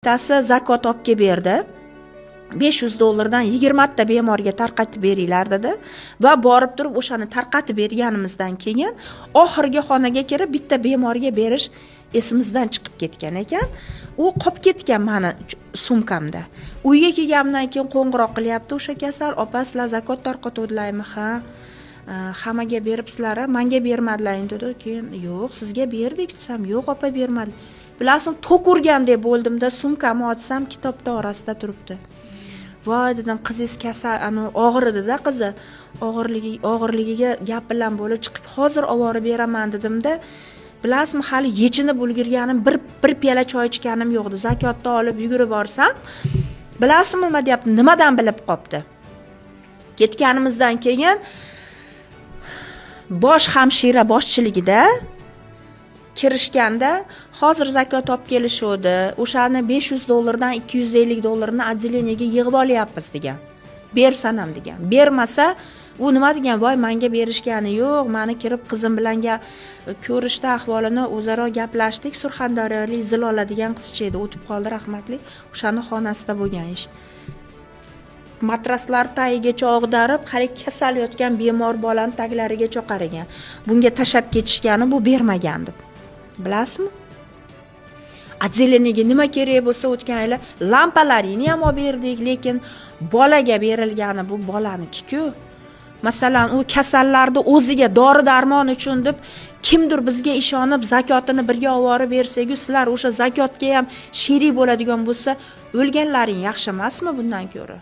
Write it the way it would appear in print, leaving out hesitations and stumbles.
Bittasi zakot olib kelib berdi. 500 dollardan 20 ta bemorga tarqatib beringlar dedi va borib turib o'shani tarqatib berganimizdan keyin oxirgi xonaga kirib bitta bemorga berish esimizdan chiqib ketgan ekan. U qolib ketgan mani sumkamda. Uyga kelganimdan keyin qo'ng'iroq qilyapti o'sha kasal: "Opa, sizlar zakot tarqatuvdilarmi?" "Ha." "Hammaga beribsizlar, manga bermadilaring", dedi. Keyin "Yo'q, sizga berdik", desam, "Yo'q, opa, bermadi". Bilasizmi, tok urgandek bo'ldimda, sumkamni ochsam, kitobda orasida turibdi. "Voy", dedim, "qizingiz kasal, anavi og'ir edida qizi, og'irligiga gap bilan bo'lib chiqib, hozir olib beraman", dedimda. Bilasizmi, hali yechinib ulgurganim, bir piyola choy ichganim yo'q edi, zakotni olib yugurib borsam, bilasizmi nima deyapti, nimadan bilib qolibdi? Ketganimizdan keyin bosh hamshira boshchiligida kirishganda, "Hozir zakot olib kelishuvdi, o'shani 500 dollardan 250 dollarni отделение ga yig'ib olyapmiz", degan. "Bersan ham", degan. Bermasa, u nima degan: "Voy, manga berishgani yo'q, mani kirib qizim bilan ko'rishdi, ahvolini o'zaro gaplashdik". Surxondaryolik Zilola degan qizcha edi, o'tib qoldi rahmatli, o'shani xonasida bo'lgan ish. Matraslar tagigacha og'darib, hali kasal yotgan bemor bolani taglarigacha qaragan. Bunga tashlab ketishgani, bu bermagan deb. Bilasizmi, отделение ga nima kerak bo'lsa, o'tgan yili lampalaringni ham olib berdik, lekin bolaga berilgani bu bolanikiku. Masalan, u kasallarni o'ziga dori darmon uchun deb kimdir bizga ishonib zakotini birga olib borib bersaku, sizlar o'sha zakotga ham sherik bo'ladigan bo'lsa, o'lganlaring yaxshi emasmi bundan ko'ra?